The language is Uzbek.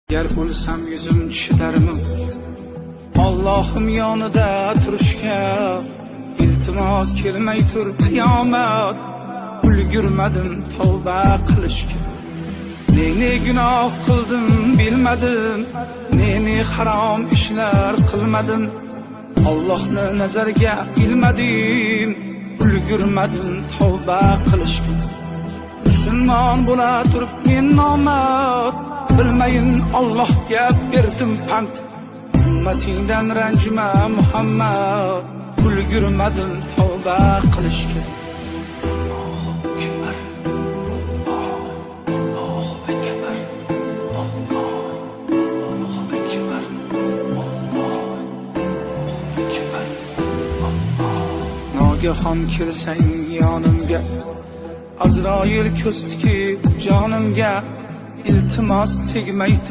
Agar o'lsam yuzim tusharmi Allohim yonida turishga? Iltimos, kelmay tur qiyomat, ulgurmadim tavba qilishga. Ne ne gunoh qildim bilmadim, ne ne harom ishlar qilmadim. Allohni nazarga ilmadim, ulgurmadim tavba qilishga. Musulmon bo'la turib men nomard, bilmayin Allohga berdim pand. Ummatingdan ranjima, Muhammad, ulgurmadim tavba qilishga. Akbar. Allohu akbar. Allohu akbar. Allohu akbar. Nogahon kelsang yonimga, Azroil ko'z tikib jonimga, iltimos, tegmay tur.